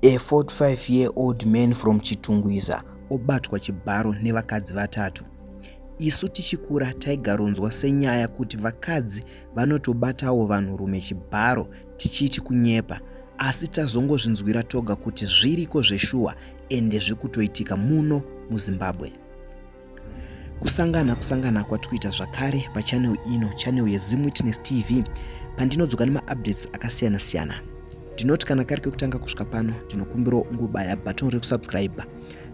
A 45 year old man from Chitungwiza obatwa chibharo nevakadzi vatatu. Isu tichikura taigaronzwa senyaya kuti vakadzi vanotobatawo vanhurume chibharo tichiti kunyepa asi tazongozvinzwira toga kuti zviriko zveshuwa ende zvikutoitika muno muZimbabwe. Kusangana kusangana kwatikuita zvakare pachannel ino, channel yeZim Witness TV, pandinodzoka nemaupdates akasiyana siyana. Ndinoti kana kari kekutanga kusvika pano, ndinokumbirawo ungobaya button rekusubscribe,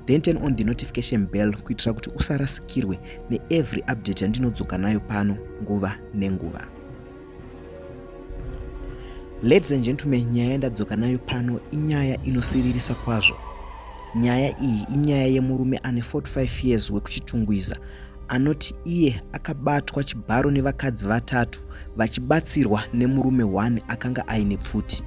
then turn on the notification bell kuitira kuti usarasikirwe neevery update yandinodzoka nayo pano nguva nenguva. Ladies and gentlemen, nyaya yandadzoka nayo pano inyaya inosiririsa kwazvo. Nyaya iyi inyaya yemurume ane 45 years wekuChitungwiza anoti iye akabatwa chibharo nevakadzi vatatu vachibatsirwa nemurume one akanga aine pfuti.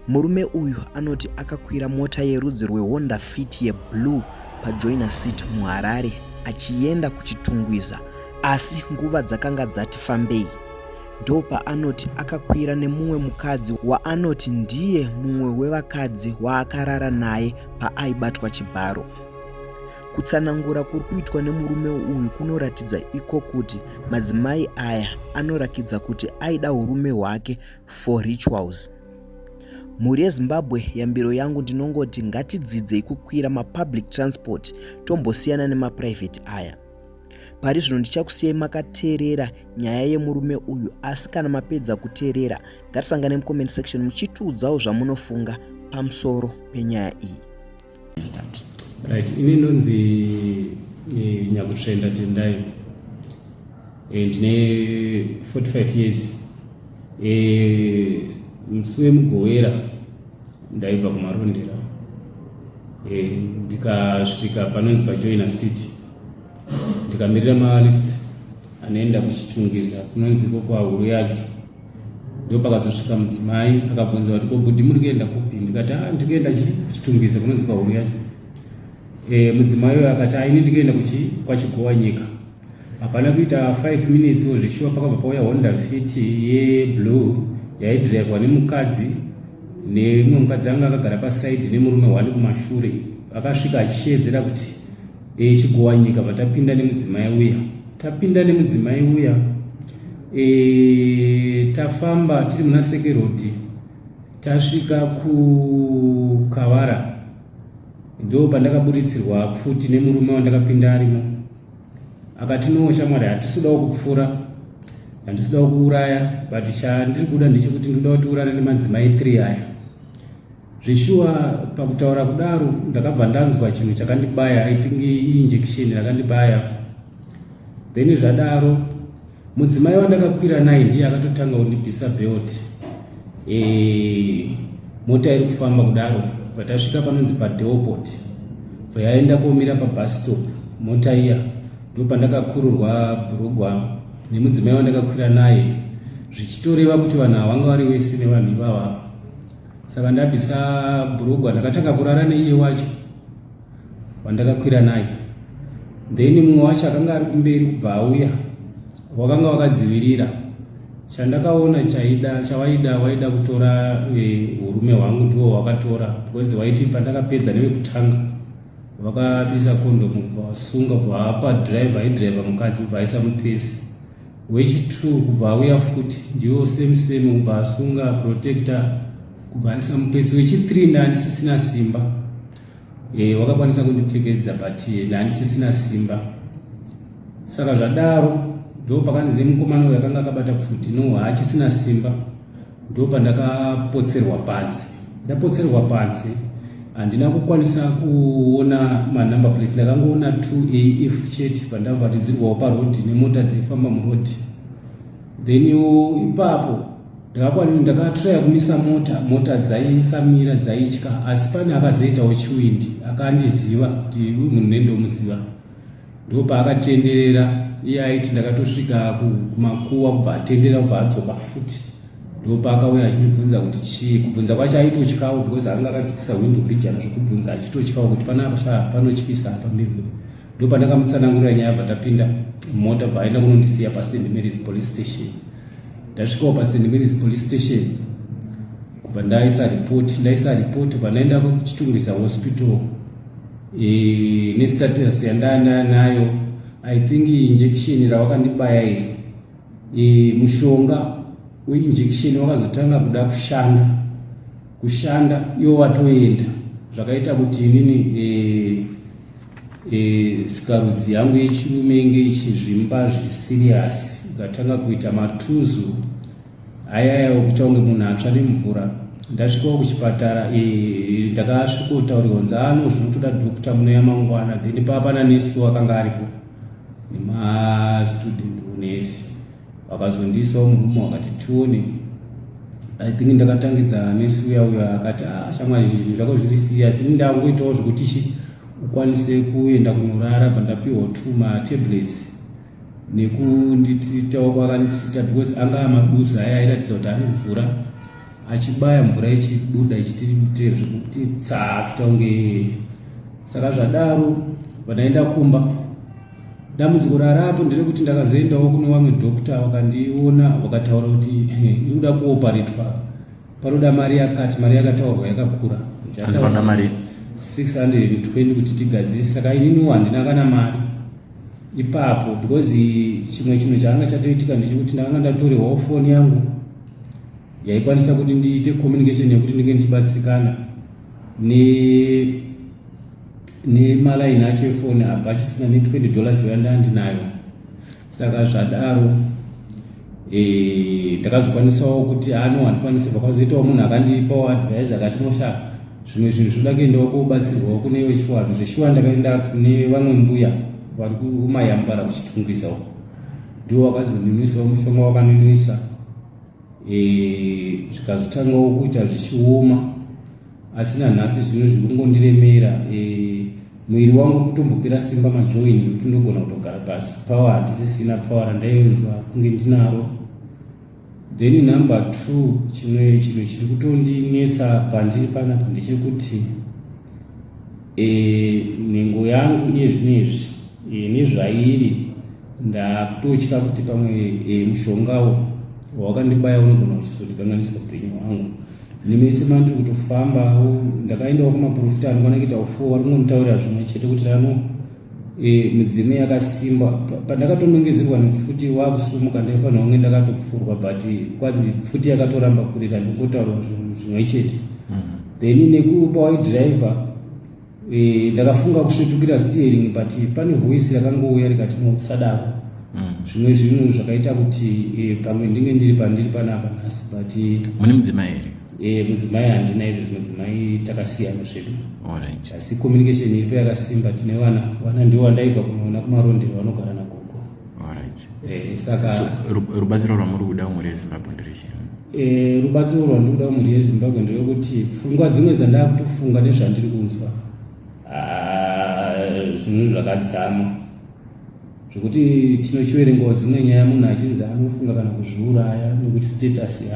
Murume uyu anoti akakwira mota yerudzi rweHonda Fit yeblue paJoina City muHarare achienda kuChitungwiza asi nguva dzakanga dzati fambei. Ndopaanoti akakwira nemumwe mukadzi waanoti ndiye mumwe wevakadzi waakarara naye paaibatwa chibharo. Kutsanangura kuri kuitwa nemurume uyu kunoratidza iko kuti madzimai aya anorakidza kuti aida urume hwake for rituals. Mhuri yeZimbabwe, yambiro yangu ndinongoti ngatidzidzei kukwira mapublic transport tombosiyana nemaprivate aya. Pari zvino ndichakusiyai makateerera nyaya yemurume uyu, asi kana mapedza kuteerera ngatisangane mucomment section muchitiudzawo zvamunofunga pamusoro penyaya iyi. Right, ini ndonzi Nyakutsvenda Tendai. Ndine 45 years. Musi weMugovera ndaibva kuMarondera, ndikasvika panonzi paJoina City, ndikamirira malifts anoenda kuChitungwiza kunonzi iko kwaHuruyadzo. Ndo pakazosvika mudzimai akabvunza kuti, "Ko bhudhi, muri kuenda kupi?" Ndikati, "A, ndiri kuenda kuChitungwiza kunonzi kwaHuruyadzo." Mudzimai uyo akati, "Aini ndikuenda kuchi kwaChigowa Nyika." Hapana kuita 5 minutes wo zvishuwa, pakabva pauya Honda Fit yeblue yaidhiraivhwa nemukadzi nemumwe mukadzi anga akagara pasaidi nemurume wani kumashure. Akasvika achisheedzera kuti Chigowa Nyika. Patapinda nemudzimai uya, tapinda nemudzimai uya, tafamba tiri muna Seke Road, tasvika kuKavara, ndo pandakaburitsirwa pfuti nemurume wandakapinda arimo. Akati, "No shamwari, hatisi kupfura, handisi kuuraya, but chandiri kuda ndechekuti ndinoda kuti urare nemadzimai 3 aya." Zvishuwa, pakutaura kudaro ndakabva ndanzwa chinhu chakandibaya, I think injection rakandibaya. Then zvadaro mudzimai wandakakwira naye ndiye akatotanga kundibvisa belt. Mota iri kufamba kudaro, bva panonzi paDelport, bva yaenda komira pabus stop mota iya. Ndo pandakakururwa bhurugwa nemudzimai wandakakwira naye, zvichitoreva kuti vanhu ava vanga vari wese nevanhu ivava. Saka ndabvisa bhurugwa, ndakatanga kurara neiye wacho wandakakwira naye. Then mumwe wacho akanga ari kumberi kubva auya, wakanga wakadzivirira. Chandakaona chaida, chawaida, waida kutora urume hwangu, ndiwo wakatora, because waiti pandakapedza nevekutanga vakabisa kondomu, kubva wasunga, kubva apa driver aidhiraivha mukadzi, kubva aisa mupesi. Wechi2 kubva auya futi, ndiwo same same, kubva asunga protector, kubva aisa mupesi. Wechi3 ndandisisina simba. Wakakwanisa kundipfekedza, but ndandisisina simba. Saka zvadaro ndo pakanzi nemukomana uyu akanga akabata pfuti, "No, haachisina simba." Ndo pandakapotserwa panze. Ndapotserwa panze, handina kukwanisa kuona manumber plates, ndakangoona 2AF chete pandavharidzirwawo parodhi nemota dzaifamba murodhi. Then ipapo ndakatraya kumisa mota, mota dzaisamira, dzaitya. Asi pane akazoitawo chiwindi akandiziva kuti uyu munhu nendomuziva. Ndo paakatenderera iye, aiti ndakatosvika kumakuwa, kubva atenderera, kubva adzoka futi. Ndo paakauya achindibvunza kuti chii. Kubvunza kwacho aitotyawo because anga akadzikisa window mbijana zvokubvunza achitotyawo kuti panapa sha panotyisa apa mberi. Ndo pandakamutsanangurira nyaya, bva tapinda mota, bva aenda kunondisiya paSt Mary's Police Station. Ndasvikawo paSt Mary's Police Station, kubva Bva ndaisa report, ndaisa report, bva ndaenda kuChitungwiza Hospital nestatus yandanda nayo. I think injection rawakandibaya iri, mushonga weinjection wakazotanga kuda kushanda iwo watoenda, zvakaita kuti inini sikarudzi yangu yechirume inge ichizvimba zviri serious, ikatanga kuita matuzu ayaya okuita kunge munhu atsva nemvura. Ndasvikawo kuchipatara, ndakasvikotaurirwa kunzi ano zvinotoda doctor muno yamangwana. Then paa pana nesi wakanga aripo nemastudent nesi, vakazondiisawo murume, wakati tione. I think ndakatangidza nesi uya uya, akati, "Ah, shamwari, zvinhu zvako zviri serious." Ini ndangoitawo zvekuti chi ukwanise kuenda kunorara. Bva ndapiwa two matablets nekundititawo kwakanditita, because anga amaduzi aya airatidza kuti ane mvura, achibaya mvura ichibuda ichitiite zvekuti tsaa kuita kunge. Saka zvadaro vandaenda kumba. Dambudziko rarapo nderekuti ndakazoendawo kune vamwe doctor, vakandiona, vakataura kuti iri kuda kuoparetwa, panoda mari yakati. Mari yakataurwa yakakura. Hanzi panoda mari? 620 kuti tigadzirise. Saka ininiwo handina kana mari ipapo, because chimwe chinhu chaanga chatoitika ndechekuti ndakanga ndatorerwawo foni yangu yaikwanisa kuti ndiite communication yekuti ndinge ndichibatsirikana nemalaini acho efoni, apa achisina ne$20 yanda ndinayo. Saka zvadaro ndakazokwanisawo kuti ano handikwanisi. Pakazoitawo munhu akandipawo advice, akati, "Mosha, zvimwe zvinhu zvinoda kuendawo kobatsirwawo kune vechivanhu." Zveshuwa ndakaenda kune vamwe mbuya vari kumayambara kuChitungwiza uko, ndiwo wakazondinwisawo mushonga wakanonwisa, zvikazotangawo kuita zvichioma. Asi nanhasi zvinhu zviri kungondiremera. Muviri wangu uri kutombopera simba, majoin, zvekuti ndogona kutogara pasi. Power handisisina, power randainzwa kunge ndinaro. Then number two, chimwe chinhu chiri kutondinetsa pandiri panapa ndechekuti nhengo yangu iye zvino izvi nezvairi, ndakutotya kuti pamwe mushongawo wawakandibaya unogona kuchizondikanganisa upenyu hwangu. Nemese mandiri kutofambawo, ndakaendawo kumaprofita anokwana kuita four, vari kungonditaurira zvimwe chete kuti rano midzimu yakasimba. Pandakatonongedzerwa nepfuti wakusumuka, ndaifanira kunge ndakatopfurwa, but kwanzi pfuti yakatoramba kurira, ndingotaurwa zvinhu zvimwe chete. Then nekupa waidhiraivha, ndakafunga kusvetukira steering, but pane voice rakangouya rikati, "No, usadaro." Zvimwe zvinhu zvakaita kuti pamwe ndinge ndiri pandiri panapa nhasi, but Mune mudzimai here? Mudzimai handina izvozvo, mudzimai takasiyana zvedu. Asi communication iripo yakasimba, tine vana. Vana ndivo vandaibva kunoona kumarondero, vanogara nagogo. Saka So, rubatsiro rwamuri kuda kumhuri yeZimbabwe nderechii? Rubatsiro rwandiri kuda kumhuri yeZimbabwe nderekuti pfungwa dzimwe dzandakutofunga nezvandiri kunzwa, ah, zvinhu zvakadzama zvekuti tinochiverengawo dzimwe nyaya, munhu achinzi anofunga kana kuzviuraya nekuti status.